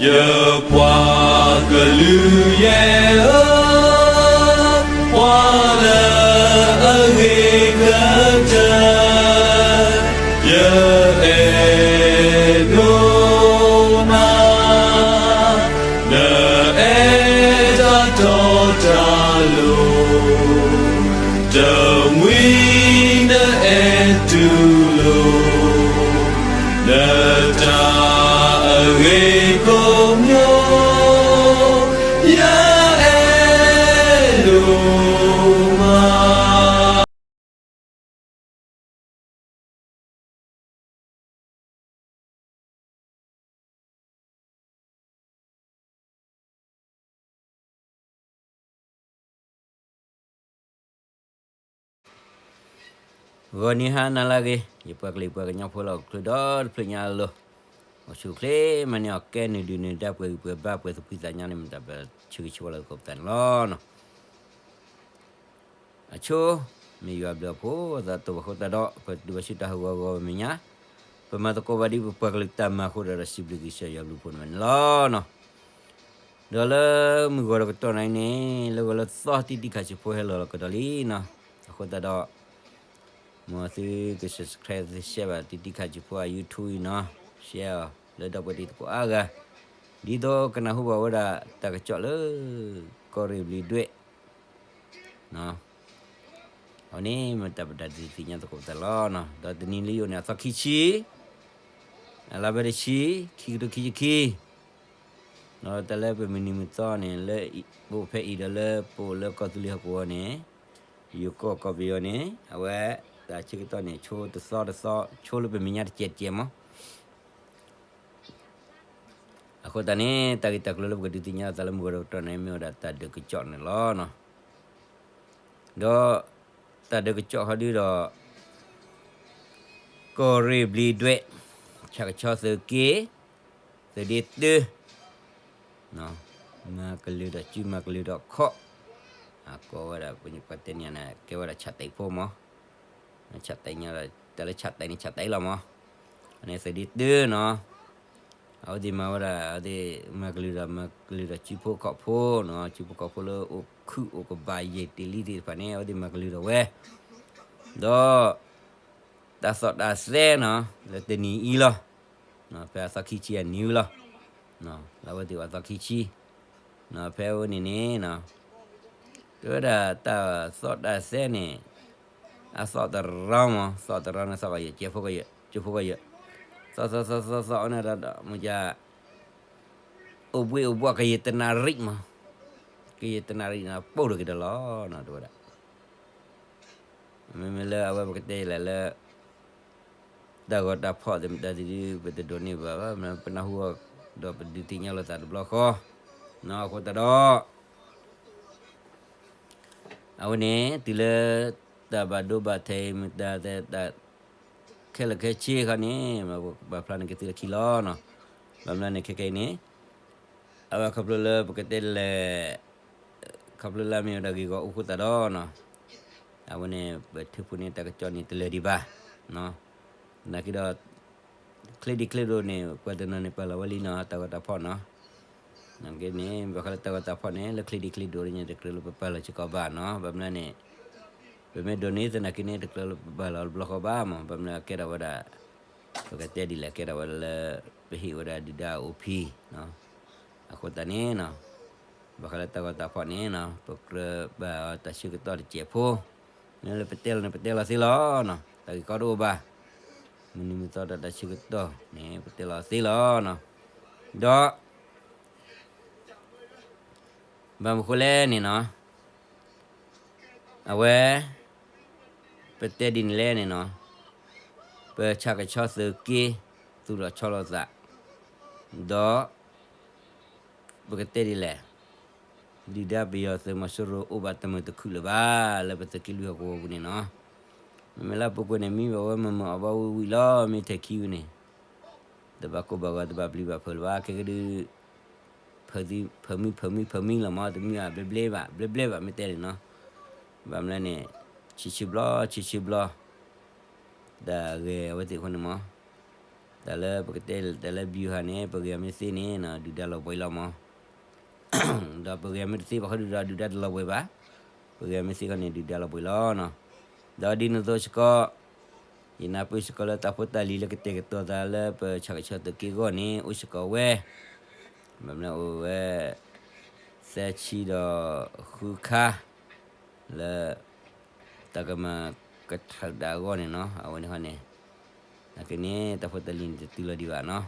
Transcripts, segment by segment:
ယပှၤကလုာ်ယဲၢ်ဧၢ, ပှၤလၢအဂ့ၤကတၢၢ် ယအဲၣ်ဒိးနၤ, နအဲၣ်တၢ်တီတၢ်လိၤ, တမှံၤနအဲၣ်တူၢ်လိာ် နတၢ်အဂ့ၤကိးမံၤ, ယအဲၣ်ဒိးမး. ဂီၤနံၤဟါနၤလၢအဂ့ၤ, ယပှၤကလုာ်ပှၤကညီဖိလၢဟီၣ်ခိၣ်ဒီတဖျၢၣ်ညါအလိၤ, အိၣ်ဆူၣ်အိၣ်ချ့ မၤန့ၢ်အီၣ်ကဲနုာ်ဒုးနုာ်ဒါ ပှဲၤဂံၢ်ပှဲၤဘါ ပှဲၤသူၣ်ဖှံသးညီန့ၣ် မ့ၢ်တၢ်ဘျုးဆၢဂ့ၤဆၢဝါလၢသကိးပသးန့ၣ်လီၤ. အဆိ မ့ၢ်ယွၤဘျုးအဖိအသး တိၢ်ဘၣ်ဃိသတးဒီး ပတုၤဘၣ်ဆူတၢ်ဟးဂီၤဂီၤမဲာ်ညါ, ပမၤသကိးဘၣ်ဒ်ပပှၤကလုာ်တၢ်မၤအဃိဒီး ဒီးစံးဘျုးကစၢ်ယွၤဘျုးဖှိၣ်န့ၣ်လီၤ. ဒီးလၢမုၢ်ဂီၤတကတီၢ်နၤအံၤန့ၣ် လၢဂီၤလၢသီတံၢ်တံၢ်ခါဆံးဖိဟဲလီၤလီၤကဒီးလံနီၤ, အဃိသတးဒီး မ်သုက subscribe သု share ဘၣ်တံၢ်တံၢ်ခါဆံးဖိအ YouTube အံၤနီၤ, share အီၤလၢဒီပုၢ်ဝဲၢ်သ့ၣ်သကိးအါဂၤ, ဒ်သိးကနၢ်ဟူဘၣ်ဝဲဒၣ်တၢ်ကစီၣ်လၢ ကီၢ်ရ့ၣ်ဘျံးဒွဲၣ် အဝဲန့ၣ်မ့ၢ်တၢ်ပဒုးသ့ၣ်ညါသကိးပသးလီၤ. ဒီးတနံၤလၢယအိၣ်န့ၣ် အသီခံဆံ, အလါဘၢၣ်တဆံ, ခံကထိခံဆံခံ, ဒီးတၢ်လၢပမုၢ်နံၤမုၢ်သီန့ၣ် လၢပအိၣ်ဖဲအံၤဒီး လၢပအိၣ်လၢကီၢ်သူလ့ၤဟီၣ်ကဝီၤန့ၣ်, ယိၤကီၢ်ကီၢ်ပယီၤန့ၣ် အဝဲတၢ်ဆၢကတီၢ်န့ၣ် ဆိတသီတသီ ဆိလၢပမဲာ်ညါတစဲးတစဲးမး အဃိသတးန့ၣ် တၢ်ဂ့ၢ်တၢ်ကျိၤလၢပကဒုးသ့ၣ်ညါအသးလၢမုၢ်ဂီၤတကတီၢ်န့ၣ် မ့ၢ်ဝဲဒၣ်တၢ်ဒုးကစီၣ်န့ၣ်လီၤ. ဒီးတၢ်ဒုးကစီၣ်ဟီဒုဒီး ကီၢ်ရ့ၣ်ဘျံးဒွဲၣ်, ဆၣ်ကဆီသုးက့, သုးဒ့တၢ, မၤကလုာ်ဒီးစု မၤကလုာ်ဒီးခီၣ်, အကိးဝဲဒၣ် ပှၤတဲန့ၣ် ကဲဝဲဒၣ်ဆၣ်တဲာ်ဖိမး, ဆၣ်တဲာ်ညါဒီး တၢ်လၢဆၣ်တဲာ်န့ၣ် ဆၣ်တဲာ်လီၤမး, အန့ၣ်သုးဒ့တၢနီၤ အဝဲသ့ၣ်မၤဝဲဒၣ် အဝဲသ့ၣ်မၤကလုာ်ဒီး မၤကလုာ်ဒီးစုဖိခီၣ်ဖိနီၤ, စုဖိခီၣ်ဖိလၢအိၣ်ခုၣ်အိၣ်ကဘၣ်ယဲၢ်တ့ၢ်လံသ့ၣ်တဖၣ်န့ၣ် အဝဲသ့ၣ်မၤကလုာ်ဒီးဝဲ, ဒီး တၢ်သီၣ်တၢ်သဲနီၤ လၢတနံၤအံၤလီၤ, ဖဲအသီခံဆံအနံၤဝံၤလီၤ, လၢအဝဲသ့ၣ်အသီခံဆံ, ဖဲအဝဲန့ၣ်န့ၣ် တဲဝဲဒၣ်တၢ်သီၣ်တၢ်သဲန့ၣ် အသီၣ်တရီမး, သီၣ်တရီန့ၣ်သီၣ်ကယဲၢ်, ကဲဖိကယဲၢ်, ကဲဖိကယဲၢ်, သီၣ်သီၣ်သီၣ်သီၣ်သီၣ်န့ၣ်ဒီး မ့ၢ်က အိၣ်ဘှံးအိၣ်ဘှီၣ်ကယဲၢ်တနၣ်ရံၣ်မး, ကယဲၢ်တနၣ်ရံၣ်န့ၣ် ပိၢ်ထီၣ်က့ၤဒီးလီၤနီၤ တဲဝဲဒၣ် မ့မ့ၢ်လၢအဝဲပကတဲလဲၣ်လၢ တၢ်ဂီၤတၢ်ဖီၣ်သ့ၣ်မတၤသ့ၣ်ဒုး ပတဒိးန့ၢ်ဘၣ်ဘၣ်, ပနၢ်ဟူအီၤဒီးပဒုးသ့ၣ်ညါလိာ်သးတဘျီဃီ, အဃိသတးဒီး အဝဲန့ၣ် တုၤလၢ တၢ်ဘၣ်ဒိဘၣ်ထံးမတၤသ့ၣ် တၢ်ခဲလၢာ်ခဲဆ့ခီန့ၣ် ပာ်ဖျါန့ၢ်က့ၤသုလၢခံလီၤနီၤ, ဘၣ်မနုၤန့ၣ် ခဲကနံၣ်အံၤန့ၣ် အဝဲခီဖျိလၢပကတဲလဲၣ် ခီဖျိလၢအမ့ၢ်ဝဲဒၣ်ဂ့ၢ်ဂီၢ်အူဃိသတးဒီးနီၤ, အဝဲန့ၣ် ပထုးဖှိၣ်န့ၢ်တၢ်ကစီၣ်န့ၣ်တလၢာ်ဒံးဘၣ်, သနာ်က့ဒီး ချ့ဒံးချ့ဒိၣ်န့ၣ် ပှၤတနီၤန့ၣ်ပာ်လီၤဝဲလံနီၤ တၢ်ဂီၤတၢ်ဖီၣ်နီၤ, သနာ်က့န့ၣ် ဘၣ်ဃးလၢတၢ်ဂီၤတၢ်ဖီၣ်န့ၣ် လၢချ့ဒံးချ့ဒိၣ်န့ၣ် တကြၢးလၢပပာ်လီၤစ့ၢ်ကီးဘၣ်နီၤ, ဘၣ်မနုၤန့ၣ် ပမ့ၢ်ဒိးန့ၢ်သနာ်က့န့ၣ် တကြၢးလၢပပာ်လီၤတဘျီဃီဘၣ်မး, ဘၣ်မနုၤအကဲထီၣ်ဝဲဒၣ် ပကတဲဒ်လဲၣ် ကဲထီၣ်ဝဲဒၣ်လၢ ပဟ့ၣ်ဝဲဒၣ်ဒုၣ်ဒါအိၣ်ဖံး အဃိသတးန့ၣ်နီၤ, ဘၣ်ဃးလၢတၢ်ဂီၤတၢ်ဖီၣ်န့ၣ်နီၤ ပကြၢးဘၣ်အီၤတၢ်ဆၢကတီၢ်တစဲးဖိ, မ့ၢ်လၢပတဲလီၤန့ၣ် ပတဲလီၤသ့လီၤနီၤ, တၢ်ဂ့ၢ်ကီတအိၣ်ဘၣ်, မုၢ်နံၤမုၢ်သီဒီးတၢ်ဆၢကတီၢ်န့ၣ် ပတဲလီၤသ့လီၤနီၤ, ဒီး ဘၣ်မနုၤဃိလဲၣ်န့ၣ်နီၤ, အဝဲ ပတဲဒ်န့ၣ်လဲၣ်န့ၣ်နီၤ, ပဆၣ်ကဆီသုးက့ သူၣ်ထီၣ်ဆီလီၤသး, ဒီး ပကတဲဒ်လဲၣ်, ဒုၣ်ဒါပယီၤသုးမီၤစိရိၤအိၣ်ဘၣ်တမုာ်တခုၣ်လၢၤဘၣ် လၢပသုးက့လွံၢ်ဟီၣ်ကဝီၤပူၤန့ၣ်နီၤ, မ့မ့ၢ်လၢပူၤကွံာ်န့ၣ် မံဘၣ်ဝဲမုာ်မုာ်အီၣ်ဘၣ်ဝံၤဝံၤလီၤ မ့ၢ်ထဲးခံဝံၤန့ၣ် တဘၣ်ကိၢ်ဘၣ်ဂီၤ တဘၣ်ပျံၤဘၣ်ဖုးလၢၤဘၣ် ခဲကဒုး ဖုးမံဖုးမံဖုးမံလီၤမး တမံဘၣ်ဘျဲဘျဲဘၣ် ဘျဲဘျဲဘၣ် မ့ၢ်တဲန့ၣ်နီၤ, ဘၣ်မနုၤလဲၣ်န့ၣ် ဆံးဆံးဘျီ ဆံးဆံးဘျီ တၢ်ဂဲၤအဝဲသ့ၣ်အဃိန့ၣ်မး, တၢ်လၢပကတဲတၢ်လၢ ဗျူဟာ န့ၣ် ပဂံၢ်မ့ၢ်သ့န့ၣ် ဒုၣ်ဒါလီၤဘှံးလီၤမး, ဒီးပဂံၢ်မ့ၢ်တသ့ဘၣ်ဃီဒုၣ်ဒါ ဒုၣ်ဒါတလီၤဘှံးဘၣ်, ပဂံၢ်မ့ၢ်သ့ဃီန့ၣ် ဒုၣ်ဒါလီၤဘှံးလီၤနီၤ. ဒီးဒ်န့ၣ်အသိးစ့ၢ်ကီး ယနၢ်ပၢၢ်စ့ၢ်ကီးလၢတၢ်ဖိတၢ်လံၤလၢကတဲာ်ကတီၤသးလၢပဆၣ်ကဆီသုးက့အဂီၢ်န့ၣ် အိၣ်စ့ၢ်ကီးဝဲ, ဘၣ်မနုၤအိၣ်ဝဲ သၢဆံဒီးဃုခါ လၢ တၢ်ကမၤကထၢၣ်ဒၣ်အဂီၢ်န့ၣ်နီၤ, အဝဲန့ၣ်ဃီန့ၣ် နာ်က့န့ၣ် တၢ်ဖိတၢ်လံၤန့ၣ်တတုၤလီၤဒံးဘၣ်နီၤ,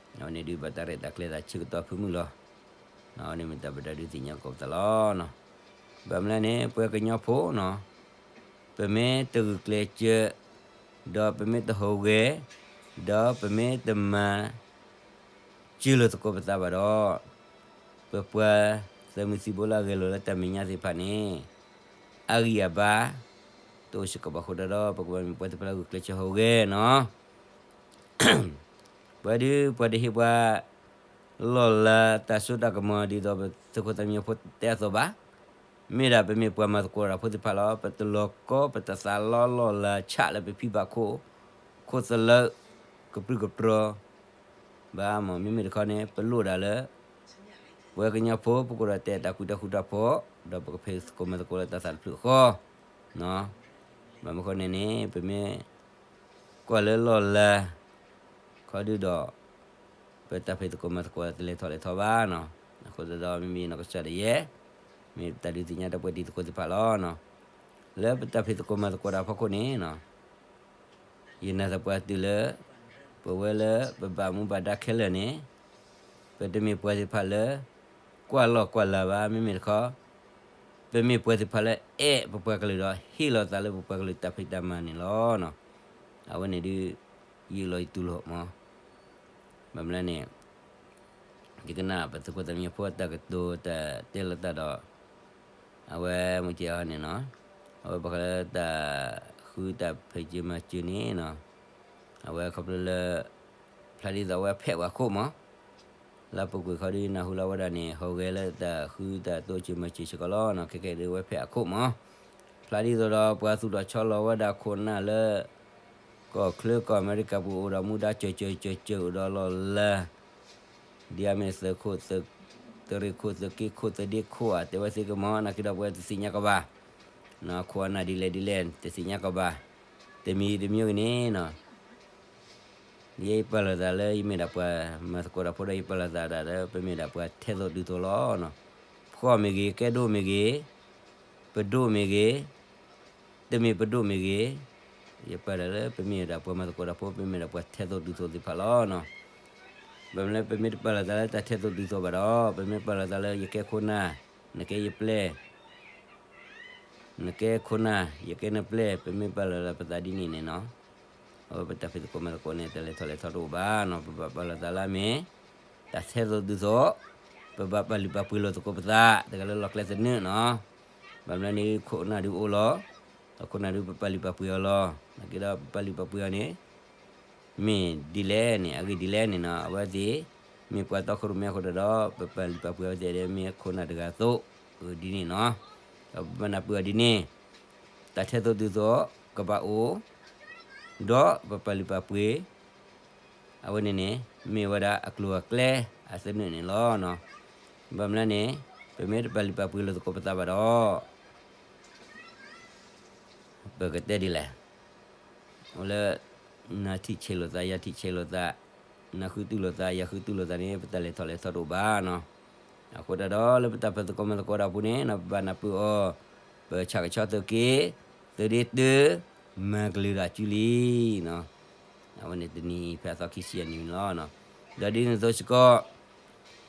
အဝဲန့ၣ်ဒုးဘၣ်တၢ်ရဲၣ်တၢ်ကျဲၤသးဆၢကတီၢ်ဖုမုၢ်လီၤ, အဝဲန့ၣ်မ့ၢ်တၢ်ပတၢ်ဒုးသ့ၣ်ညါကီးပသးလီၤနီၤ. ဘၣ်မနုၤလဲၣ်န့ၣ် ပှၤကညီဖိနီၤ ပမ့ၢ်တဂုာ်ကျဲးစၢး, ဒီးပမ့ၢ်တဟူးဂဲၤ, ဒီးပမ့ၢ်တမၤ စၢၤလီၤသကိးပသးဘၣ်ဒီး, ပပှၤသုးမုၢ်သံၣ်ဘိလၢအဂဲၤလိာ်လၢတၢ်မဲာ်ညါသ့ၣ်တဖၣ်န့ၣ် အဂံၢ်အဘါ တအိၣ်စ့ၢ်ကီးဘၣ်အဃိတၢ်ဒီး ပကဘၣ်မ့ၢ်ပှၤသ့ၣ်တဖၣ်လၢဂုာ်ကျဲးစၢးဟူးဂဲၤနီၤ. ပှၤဒုးပှၤတဟ့ၣ်ပှၤ လီၢ်လၤတၢ်စိတၢ်ကမီၤဒ်သိးပသုးခိၣ်သးမံဖိတဲအသိးဘၣ်. မ့ၢ်ဒၣ်ပမ့ၢ်ပှၤမၤသကိးတၢ်ဖိသ့ၣ်တဖၣ်လီၤ. ပတလီၤကီ ပတသးလီလီၢ်လၤဆးလၢပဖံဘၣ်ခိၣ်, ခိၣ်သလၢ, ကပြုၢ်ကပြီၤ ဘၣ်မး မ့မ့ၢ်တခီန့ၣ် ပလိၣ်ဒၣ်လၢ ပှၤကညီဖိ ပကအိၣ်ဒီးတဲတၢ်ကွံတၢ်ဃူတၢ်ဖိး, ဒီးပကဖံးသကိးမၤသကိးလၢတၢ်သးတဖျၢၣ်ဃီ, ဘၣ်မနုၤဃီန့ၣ်န့ၣ် ပမ့ၢ်ကွၢ်လၢလီၢ်လၤ ခီဒုဒီး ပတၢ်ဖံးသကိးမၤသကိးတလဲၤထီၣ်လဲၤထီဘၣ်နီၤ. အဃိသတးဒီး မ့မ့ၢ်နီၢ်ကစၢ်ဒၣ်ယဲ မ့ၢ်ပတၢ်ဒုးသ့ၣ်ညါတၢ်ပှဲၤတံၤသကိးသ့ၣ်တဖၣ်လီၤ. လၢပတၢ်ဖံးသကိးမၤသကိးတၢ်ဖီခိၣ်န့ၣ်နီၤ ယနာ်သပှၢ်တုၤလၢ ပဝဲလၢပဘၣ်မူဘၣ်ဒါခဲလၢာ်န့ၣ် ပတမ့ၢ်ပှၤသ့ၣ်တဖၣ်လၢ ကွၢ်လီၢ်ကွၢ်လၤဘၣ် မ့မ့ၢ်တခီ ပမ့ၢ်ပှၤသ့ၣ်တဖၣ်လၢအဲၣ်ပပှၤကလုာ်ဒီး ဟ့ၣ်လီၤသးလၢပပှၤကလုာ်တၢ်ဖံးတၢ်မၤန့ၣ်လီၤ. အဝဲန့ၣ်ဒုး ယအၢၣ်လီၤယတူၢ်လိာ်မး. ဘၣ်မနုၤလဲၣ်န့ၣ် ယကနၣ်ပသုးခိၣ်သးမံဖိအတၢ်ကတိၤတၢ်တဲလီၤတၢ်ဒီး အဝဲမုၢ်က့ၤအီၤန့ၣ်နီၤ အဝဲဘၣ်ဃးလၢတၢ်ဃုတၢ်ဖံးစၢၤမၤစၢၤန့ၣ်နီၤ အဝဲခီဖျိလၢ ဖျါဒ်သိးအဝဲဖဲးဝဲအခိၣ်မး လၢပူၤကွံာ်ခီဒုးနၢ်ဟူလီၤဝဲဒၣ်န့ၣ် ဟူးဂဲၤလၢတၢ်ဃုတၢ်တိစၢၤမၤစၢၤစ့ၢ်ကီးလီၤနီၤ ခဲကဲဒုးအဝဲဖဲးအခိၣ်မး ဖျါဒ်သိးဒီးပှၤသူၣ်ထီၣ်ဆီလီၤဝဲဒၣ်ခိၣ်နၢ်လၢ ကီၢ်ချၢကီၢ်အမဲရကၤပူၤအိၣ်ဒီးမူဒါကၠီၤကၠီၤကၠီၤကၠီၤအိၣ်ဒီးလီၢ်လၤ ဒ်အမ့ၢ်သုးခိၣ် သုးရ့ၣ်ခိၣ် သုးက့ခိၣ် သုးဒ့ခိၣ်ဧါ တဲဝဲသ့ကမီၤ နာ်က့ဒီးပဝဲတသ့ၣ်ညါကီးဘၣ် ခိၣ်အနၢ်ဒ်လဲၣ်ဒ်လဲၣ် တသ့ၣ်ညါကီးဘၣ် တမံၤတမံၤဂ့ၤန့ၣ်နီၤ ယဲယပာ်လီၤသးလၢယမ့ၢ်ဒၣ်ပှၤမၤသကိးတၢ်ဖိဒီး ယပာ်လီၤသးဒၣ်လၢ ပမ့ၢ်ဒၣ်ပှၤထဲသိးတုၤသိးလီၤ. ဖှီၣ်မ့ၢ်ဂ့ၤ, ကဲဒိၣ်မ့ၢ်ဂ့ၤ, ပဒိၣ်မ့ၢ်ဂ့ၤ, တမ့ၢ်ပဒိၣ်မ့ၢ်ဂ့ၤ, ယပာ်လီၤလၢပမ့ၢ်ဒၣ်ပှၤမၤသကိးတၢ်ဖိ, ပမ့ၢ်ဒၣ်ပှၤထဲသိးတုၤသိးသ့ၣ်တဖၣ်လီၤ. ဘၣ်မနုၤလၢပမ့ၢ်တပာ်လီၤသးလၢတၢ်ထဲသိးတုၤသိးဘၣ်ဒီး, ပမ့ၢ်ပာ်လီၤသးလၢယကဲခိၣ်နၢ်, နကဲယပျဲၢ် နကဲခိၣ်နၢ်, ယကဲနပျဲၢ်, ပမ့ၢ်ပာ်လီၤသးပသးဒ်န့ၣ်န့ၣ်နီၤ, အဝဲပတၢ်ဖံးသကိးမၤသကိးန့ၣ် တၢ်လဲၤထီၣ်လဲၤထီတအိၣ်ဘၣ်နီၤ, ပဘၣ်ပာ်လီၤသးလၢအမ့ၢ် တၢ်ထဲသိးတုၤသိး, ပဘၣ်ပာ်လုၢ်ပာ်ပှ့ၤလိာ်သကိးပသး, တဂၤလၢလီၢ်ကျဲသနၢၣ်နီၤ, ဘၣ်မနုၤန့ၣ် ခိၣ်နၢ်ဒုးအိၣ်လီၤ, ဒီးခိၣ်နၢ်ဒုးပပာ်လုၢ်ပာ်ပှ့ၤအီၤလီၤ, နာ်က့ဒီးပပာ်လုၢ်ပာ်ပှ့ၤအီၤန့ၣ် မ့ၢ်ဒ်လဲၣ်န့ၣ် အဂ့ၢ်ဒ်လဲၣ်န့ၣ်နီၤ, အဝဲသ့ၣ် မ့ၢ်ပှၤတီခိၣ်ရိၣ်မဲအဃိဒီး ပပာ်လုၢ်ပာ်ပှ့ၤအဝဲသ့ၣ်ဒ်မ့ၢ်ခိၣ်နၢ်တဂၤအသိး, ဒ်န့ၣ်နီၤ, ဒီးပဘၣ်နၢ်ပၢၢ်အီၤဒ်န့ၣ်, တၢ်ထဲသိးတုၤသိး ကဘၣ်အိၣ်, ဒီးပပာ်လုၢ်ပာ်ပှ့ၤ အဝဲန့ၣ်န့ၣ် မ့ၢ်ဝဲဒၣ်အကျိၤအကျဲအသနၢၣ်န့ၣ်လီၤ. ဘၣ်မနုၤန့ၣ် ပမ့ၢ်တပာ်လုၢ်ပာ်ပှ့ၤလိာ်သကိးပသးဘၣ်ဒီး ပကတဲဒ်လဲၣ်, အိၣ်လၢ နၤထံၣ်ဆဲးလိာ်သး, ယၤထံၣ်ဆဲးလိာ်သး, နၤဃုတူၢ်လိာ်သး, ယၤဃုတူၢ်လိာ်သးန့ၣ် ပတၢ်လဲၤထီၣ်လဲၤထီတအိၣ်ဘၣ်နီၤ. အဃိတၢ်ဒီးလၢပတၢ်ဖံးသကိးမၤသကိးတၢ်အပူၤန့ၣ် ပဘၣ်နၢ်ပၢၢ်အီၤ, ပဆၣ်ကဆီသုးက့, သုးဒ့တၢ, မၤကလုာ်ဒီးအစုလံနီၤ. အဝဲန့ၣ်တနံၤဖဲအသီခံဆံအနံၤန့ၣ်လီၤ. ဒီးဒ်န့ၣ်အသိးစ့ၢ်ကီး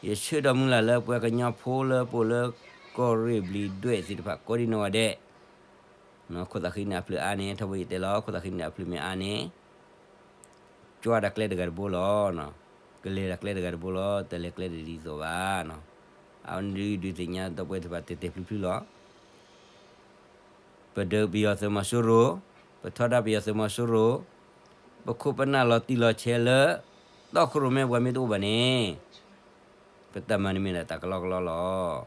ယဆၢဒီးမုၢ်လၢ်လၢပှၤကညီဖိလၢပအိၣ်လၢကီၢ်ရ့ၣ်ဘျံးဒွဲၣ်သ့ၣ်တဖၣ်ကိးဒံနီၢ်ဂၤဒဲး, ခိၣ်သးဃံန့ၣ်အဖျၢၣ်အါန့ၣ် ထီဘိယတဲလီၤ, ခိၣ်သးဃံန့ၣ်အဖျၢၣ်မ့ၢ်အါန့ၣ် ကွၢ်ဒၣ်ကျဲတဂၤတဘိလီၤ, ကလဲၤဒၣ်ကျဲတဂၤတဘိလီၤ, တလဲၤကျဲတဒ်သိးဘၣ်. အဝဲန့ၣ်ဒုးဒုးသ့ၣ်ညါဒီပုၢ်ဝဲၢ်သ့ၣ်တဖၣ်တဲာ်တဲာ်ဖျုးဖျုးလီၤ. ပဒုးပယီၤသုးမီၤစိရိၤ, ပထီဒါပယီၤသုးမီၤစိရိၤ, ပခိၣ်ပနၢ်လီၤတံၢ်လီၤဆဲးလၢ တီခိၣ်ရိၣ်မဲပှၤမ့ၢ်တအိၣ်ဘၣ်န့ၣ် ပတၢ်မၤန့ၣ်မ့ၢ်ဒၣ်တၢ်ကလီကလီလီၤ.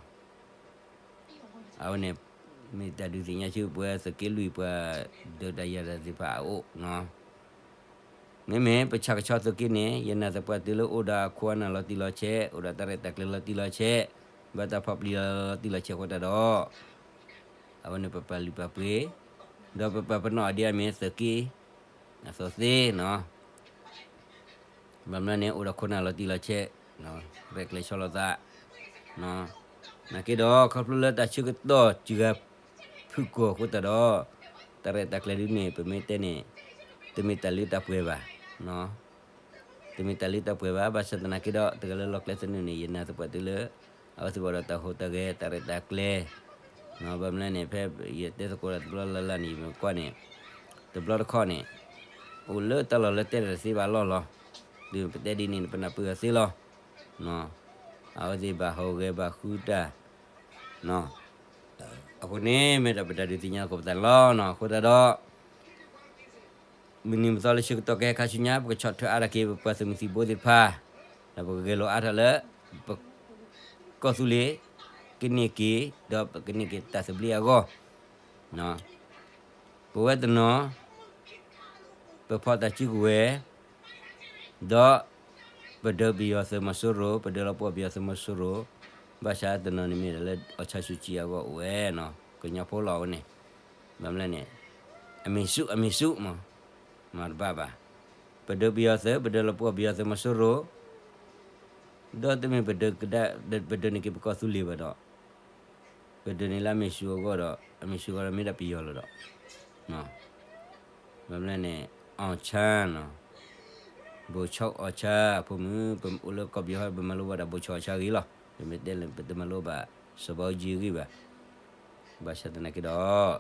အဝဲန့ၣ် မ့ၢ်တၢ်ဒုးသ့ၣ်ညါဆူပဝဲသုးက့လွံၢ်ပှၤဒုးတၢ်ယၤတၢ်သ့ၣ်တဖၣ်အအိၣ်နီၤ. မ့မ့ၢ်ပဆၣ်ကဆီသုးက့န့ၣ် ယနာ်သပှၢ်တုၤလၢအိၣ်ဒီးအခိၣ်အနၢ်လီၤတံၢ်လီၤဆဲး, အိၣ်ဒီးတၢ်ရဲၣ်တၢ်ကျဲၤလီၤတံၢ်လီၤဆဲး, ဘၣ်တၢ်ဖီၣ်ပျံၤလီၤတံၢ်လီၤဆဲးအဃိသတးဒီး, အဝဲန့ၣ်ပပာ်လုၢ်ပာ်ပှ့ၤ, ဒီးပပာ်ပနီၣ်အီၤဒ်အမ့ၢ်သုးက့ အသိးသ့နီၤ. ဘၣ်မနုၤန့ၣ် အိၣ်ဒီးခိၣ်နၢ်လီၤတံၢ်လီၤဆဲး, ရဲၣ်ကျဲၤဆီလီၤသး, နာ်က့ဒီး ခီဖျိလၢတၢ်ဆၢကတီၢ်စှၤဖုၣ်ကိာ်အဃိသတးဒီး, တၢ်ရဲၣ်တၢ်ကျဲၤဒ်န့ၣ် ပမ့ၢ်တဲန့ၣ်, တမ့ၢ်တၢ်လၢတၢ်ပှဲၤဘၣ်, တမ့ၢ်တၢ်လၢတၢ်ပှဲၤဘၣ်. ဘၣ်ဆၣ်သနာ်က့ဒီး တဂၤလၢလီၢ်ကျဲသနၢၣ်န့ၣ် ယနာ်သပှၢ်တုၤလၢ အဝဲသ့ၣ်ဘၣ်ဒီးတၢ်ဟူးတၢ်ဂဲၤ တၢ်ရဲၣ်တၢ်ကျဲၤ ဘၣ်မနုၤလဲၣ်န့ၣ် ဖဲယတဲသကိးတၢ်တဘျီလၢ်လၢ်န့ၣ် ယမ့ၢ်ကွၢ်န့ၣ်, တဘျီတခီၣ်န့ၣ်, အိၣ်လၢတၢ်လီၢ်လၢတဲတၢ်တသ့ဘၣ်လီၢ်လီၤ. တုၤပတဲဒ်န့ၣ် ပနၢ်ပၢၢ်အီၤသ့လီၤ. အဝဲသ့ၣ်ဘၣ်ဟူးဂဲၤဘၣ်ဃုတၢ်, အဃိန့ၣ် မ့ၢ်ဒီးပတၢ်ဒုးသ့ၣ်ညါသကိးပသးန့ၣ်လီၤ. အဃိသတးဒီး မုၢ်နံၤမုၢ်သီလၢဆၢကတီၢ်ကဟဲခါဆူညါ ပကဆီၣ်ထွဲအါထီၣ်က့ၤ ပပှၤသုးမုၢ်သံၣ်ဘိသ့ၣ်တဖၣ်, ဒီးပကဂဲၤလိာ်အါထီၣ်လၢ ပကီၢ်သူလ့ၤ ကန့ၢ်က့ၤ, ဒီးပကန့ၢ်က့ၤတၢ်သဘျ့အဂီၢ်, ပဝဲတနီၤ ပဖီၣ်တၢ်စုကဝဲၤ, ဒီး ပဒုးပယီၤသုးမီၤစိရိၤ, ပဒုးလီၤပှီၢ်ပယီၤသုးမီၤစိရိၤ, ဘၣ်ဆၣ်တနီၤန့ၣ်မ့ၢ်ဒီးလၢ အောင်ဆန်းစုကြည် အဂီၢ်အိၣ်ဝဲနီၤ, ကညီဖိလီၤဝဲန့ၣ်, ဘၣ်မနုၤလဲၣ်န့ၣ်, အမေစု, အမေစုမး, မၤတဘၣ်ဘၣ်. ပဒုးပယီၤသုး, ပဒုးလီၤပှီၢ်ပယီၤသုးမီၤစိရိၤ, ဒီးတမ့ၢ်ပဒုးကဒါ, ပဒုးန့ၢ်က့ၤပကီၢ်သူလ့ၤဘၣ်ဒီး ပဒုးန့ၢ်လၢအမေစုအဂီၢ်ဒီး အမေစုအဂီၢ်ဒီးမ့ၢ်ဒၣ်ပယီၤလီၤဒီး, ဘၣ်မနုၤလဲၣ်န့ၣ်, အောင်ဆန်းနီၤ, ဗိုလ်ချုပ်အောင်ဆန်း အဖိမုၣ်, ပအိၣ်လၢကီၢ်ပယီၤ ပမၤလိဘၣ်ဒီး ဗိုလ်ချုပ်အောင်ဆန်း ဂ့ၤလီၤ. ပမ့ၢ်တဲလၢပတမၤလိဘၣ် စီၤဘးအူကၠံ အဂ့ၢ်ဘၣ်. ဘၣ်ဆၣ်သနာ်က့ဒီး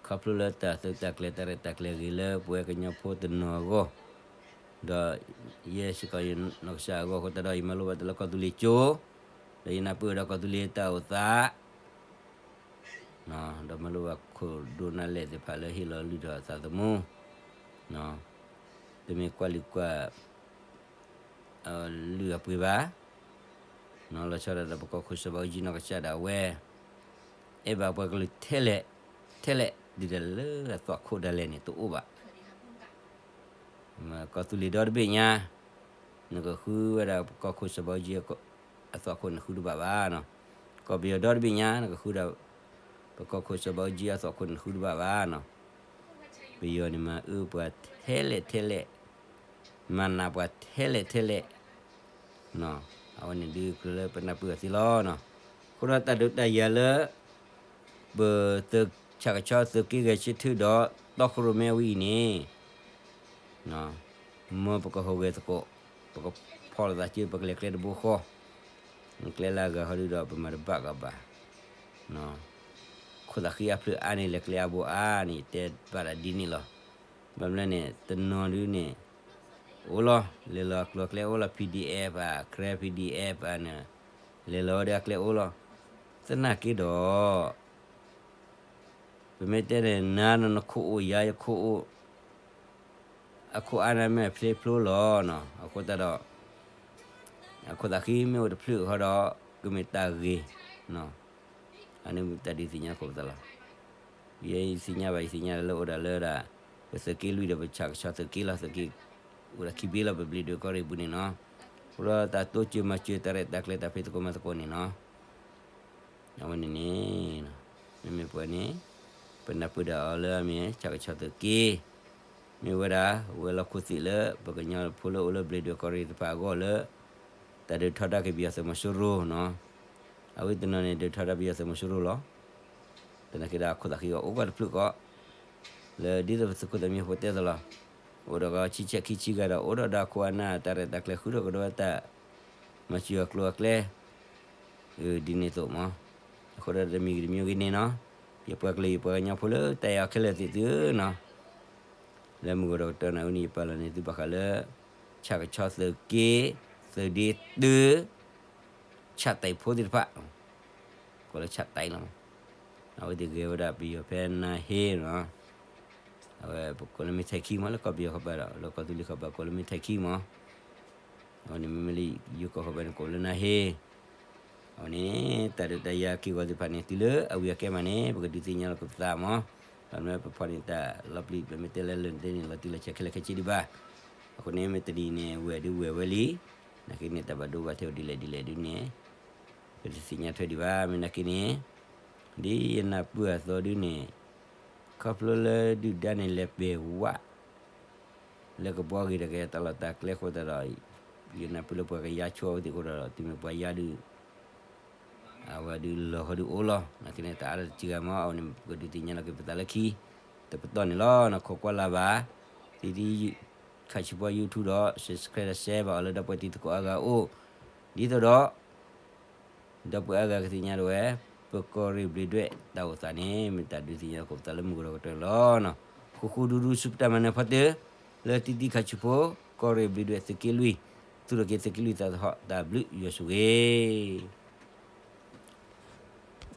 ခီဖျိလၢတၢ်သုးတၢ်ကျဲၤ တၢ်ရဲၣ်တၢ်ကျဲၤဂ့ၤလၢပဝဲကညီဖိတနီၤအဂီၢ်, ဒီးယဲစ့ၢ်ကီးယနီၢ်ကစၢ်အဂီၢ်အဃိသတးဒီး ယမၤလိဘၣ်တၢ်လၢကီၢ်သူလ့ၤကၠိ, ဒီးယနၢ်ပၢၢ်ဝဲဒၣ်ကီၢ်သူလ့ၤတၢ်အိၣ်သး ဒီးမၤလိဘၣ်ခိၣ်ဒိၣ်နၢ်လဲၢ်သ့ၣ်တဖၣ်လၢဟ့ၣ်လီၤလုၢ်ထီၣ်အသးသမူ, တမ့ၢ်ကွၢ်လံာ်ကွၢ် လုၢ်အပှ့ၤဘၣ်, လီၤဆီဒၣ်တၢ်ဒီးပကီၢ်ခိၣ်စီၤဘးအူကၠံနီၢ်ကစၢ်ဒၣ်ဝဲ, အဲၣ်ဘၣ်ပှၤကလုာ်ထဲလဲၣ်, ထဲလဲၣ်, ဒ်တၢ်လၢအသွၣ်ခိၣ်ဒၣ်လဲာ်န့ၣ် တအိၣ်ဘၣ်. ကီၢ်သူလ့ၤဒီတဘ့ၣ်ညါ, နကဃုဝဲဒၣ်ပကီၢ်ခိၣ်စီၤဘးအူကၠံ အသွၣ်ခိၣ်န့ၣ်ဃုတဘၣ်ဘၣ်နီၤ. ကီၢ်ပယီၤဒီတဘ့ၣ်ညါ နကဃုဒၣ် ပကီၢ်ခိၣ်စီၤဘးအူကၠံအသွၣ်ခိၣ်န့ၣ်ဃုတဘၣ်ဘၣ်နီၤ. ပယီၤန့ၣ်မၤအၢပှၤထဲလဲၣ်ထဲလဲၣ်, မၤနးပှၤထဲလဲၣ်ထဲလဲၣ်, အဝဲန့ၣ်ဒုးကြၢးလၢပနၢ်ပၢၢ်အီၤသ့လီၤ. အဃိဒီးတၢ်ဒုးတၢ်ယၤလၢ ပသုးဆၣ်ကဆီသုးက့ဂဲၤဆၢထၢၣ်ဒီး တီခိၣ်ရိၣ်မဲဝဲအံၤန့ၣ် မ်ပကဟူးဂဲၤသကိး, ပကဖီၣ်လိာ်သးစု ပကလဲၤကျဲတဘိဃီ, ကျဲလၢအဂၤဃီဒုဒီး ပမၤတဘၣ်ကဘၣ်, ခိၣ်သးဃံအါဖျၢၣ်အါန့ၣ် လဲၤကျဲအါဘိအါန့ၣ် တဲဘၣ်တၢ်ဒ်န့ၣ်လီၤ. ဘၣ်မနုၤလဲၣ်န့ၣ် တနီၤဒုန့ၣ် အိၣ်လီၤ, လဲၤလီၤကျိၤကျဲအိၣ်လီၤ PDF ဧါ, Karen PDF ဧါန့ၣ်, လဲၤလီၤဝဲဒီးအကျဲအိၣ်လီၤ. သနာ်က့ဒီး ပမ့ၢ်တဲန့ၣ် နၤနခိၣ်အိၣ် ယၤယခိၣ်အိၣ်, အခိၣ်အါန့ၣ်မ့ၢ်အဖျ့ဖျိလီၤနီၤ. အဃိသတးဒီး အခိၣ်သးဃံမ့ၢ်အိၣ်တဖျၢၣ်ဃီဒီး ကမ့ၢ်တၢ်ဂ့ၤ, အန့ၣ်မ့ၢ်တၢ်ဒုးသ့ၣ်ညါသကိးပသးလီၤ. ယဲယသ့ၣ်ညါဘၣ် ယသ့ၣ်ညါလၢအိၣ်ဒၣ်လၢဒၣ် ပသုးက့လွံၢ်ဒီးပဆၣ်ကဆီသုးက့လီၤ. သုးက့အိၣ်ဒၣ်ခံဘ့ၣ်လီၤ ပဘျံးဒွဲၣ်ကီၢ်ရ့ၣ်ပူၤန့ၣ်နီၤ. အဃိဒီးတၢ်တိစၢၤမၤစၢၤ တၢ်ရဲၣ်တၢ်ကျဲၤ တၢ်ဖံးသကိးမၤသကိးန့ၣ်နီၤ. အဝဲန့ၣ်န့ၣ် မ့မ့ၢ်ပှၤန့ၣ် ပနၢ်ပၢၢ်ဒၣ်အီၤလၢအမ့ၢ်ဆၣ်ကဆီသုးက့, မ့ၢ်ဝဲဒၣ် ဝဲၤလီၢ်ခိၣ်သ့ၣ်လၢ ပကညီဖိလၢအိၣ်လၢဘျံးဒွဲၣ်ကီၢ်ရ့ၣ်တဖၣ်အဂီၢ်လၢ တၢ်ဒုးထီဒါက့ၤပယီၤသုးမီၤစိရိၤနီၤ. အဝဲတနီၤန့ၣ် ဒုးထီဒါပယီၤသုးမီၤစိရိၤလီၤ. သနာ်က့ဒီးအခိၣ်သးဃံအီၤအိၣ်ကွၢ်တဖျၢၣ်ဃီ လၢဒ်သိးပသုးခိၣ်သးမံဖိတဲသးလီၤ. အိၣ်ဒီးကဆံဆဲးခံဆံဂၤဒီး အိၣ်ဒီးဒီးအခိၣ်အနၢ် တၢ်ရဲၣ်တၢ်ကျဲၤ ဃုထီၣ်ကဒီးဝဲတၢ် မၤစၢၤအကျိၤအကျဲ ဒ်န့ၣ်အသိးမး. အဃိဒီးတမံၤဂ့ၤတမံၤဂ့ၤန့ၣ်နီၤ, ယပှၤကလုာ်ယပှၤကညီဖိလၢတၢ်အဲၣ်အီၤခဲလၢာ်သ့ၣ်သုဧၢနီၤ, လၢမုၢ်ဂီၤဒီးကတီၢ်နၣ်ရံၣ်အံၤန့ၣ် ယပာ်လီၤန့ၢ်သုဘၣ်ဃးလၢ ဆၣ်ကဆီသုးက့, သုးဒ့တု, ဆၣ်သဲးဖိသ့ၣ်တဖၣ်, ကိးလၢဆၣ်သဲးလီၤ. အဝဲသ့ၣ်ဂဲၤဝဲဒၣ်ပယီၤဖဲနါဟ့နီၤ. အဝဲပကိးလၢမ့ၢ်ထဲခံမး လၢကီၢ်ပယီၤခီပၤဒီး လၢကီၢ်သူလ့ၤခီပၤကိးလၢမ့ၢ်ထဲခံမး. အဝဲန့ၣ်မ့မ့ၢ်လၢယိၤကီၢ်ခီပၤန့ၣ် ကိးလၢနါဟ့. အဝဲန့ၣ် တၢ်ဒုးတၢ်ယၤက့ၢ်ဂီၤသ့ၣ်တဖၣ်န့ၣ် တုၤလၢအဝံၤအကဲမးန့ၣ် ပကဒုးသ့ၣ်ညါလီၤကပသးမး. လီၤမ့ၢ်ပဖီၣ်န့ၢ်တၢ်လီၤပျံၤ ပမ့ၢ်တဲလၢလၢၢ်န့ၣ် လီၤတံၢ်လီၤဆဲးခဲလၢာ်ခဲဆ့ဒံးဘၣ်. အဃိန့ၣ် မ့ၢ်တနံၤန့ၣ် ဝဲၢ်ဒုးဝဲၢ်ဝဲလံ, နာ်က့န့ၣ် တၢ်ဘၣ်ဒိဘၣ်ထံးအိၣ်ဒ်လဲၣ်ဒ်လဲၣ်ဒုးန့ၣ် ပတသ့ၣ်ညါထွဲဒံးဘၣ်. မ့ၢ်နာ်က့န့ၣ် ဒ်ယနၢ်ပၢၢ်အသိးဒုးန့ၣ် ခီဖျိလၢဒုၣ်ဒါန့ၣ် လဲၤပှဲၤဝး လၢကဘှီဂ့ၤတၢ်ကဲတၢ်လီၢ်တၢ်ကျဲအဃိသတးဒီး ယနၢ်ပၢၢ်လၢပှၤကယါဆိအဝဲသ့ၣ်အဃိဒီး တုၤမ့ၢ်ပှၤယါဒုး အဝဲဒုးလီၤဟီဒုးအိၣ်လီၤ. နာ်က့န့ၣ် တၢ်အါတစှၤဂၤမ့ၢ် အဝဲန့ၣ် ပကဒုးသ့ၣ်ညါလီၤက့ၤပသးလၢခံ တပတီၢ်န့ၣ်လီၤ. နီၢ်ခိးကွၢ်လၢ်ဘၣ် တံတံ ခၣ်ဆူၣ်ဖိ YouTube ဒီး subscribe ဒီး share ဘၣ်အီၤလၢဒီပုၢ်ဝဲၢ်တံၤသကိးအါဂၤအအိၣ် ဒ်သိးဒီး ဒီပုၢ်ဝဲၢ်အါဂၤကသ့ၣ်ညါဒၣ်ဝဲ ပကီၢ်ရ့ၣ်ဘျ့းဒွဲၣ်တၢ်အိၣ်သးန့ၣ် မ့ၢ်တၢ်ဒုးသ့ၣ်ညါလီၤက့ၤပသးလၢမုၢ်ကီၢ်ဒီးကတၢၢ်လီၤ. ဃူဃူဒူဒူဆူပတၢ်မၤနၢၤဖီတၢၢ် လၢတံတံခၣ်ဆူၣ်ဖိ ကီၢ်ရ့ၣ်ဘျ့းဒွဲၣ်သုးက့လွံၢ် သူၣ်ထီၣ်က့ၤသုးက့လွံၢ်သးသဟီၣ် တၢ်ဘျုးယွၤဆိၣ်ဂ့ၤ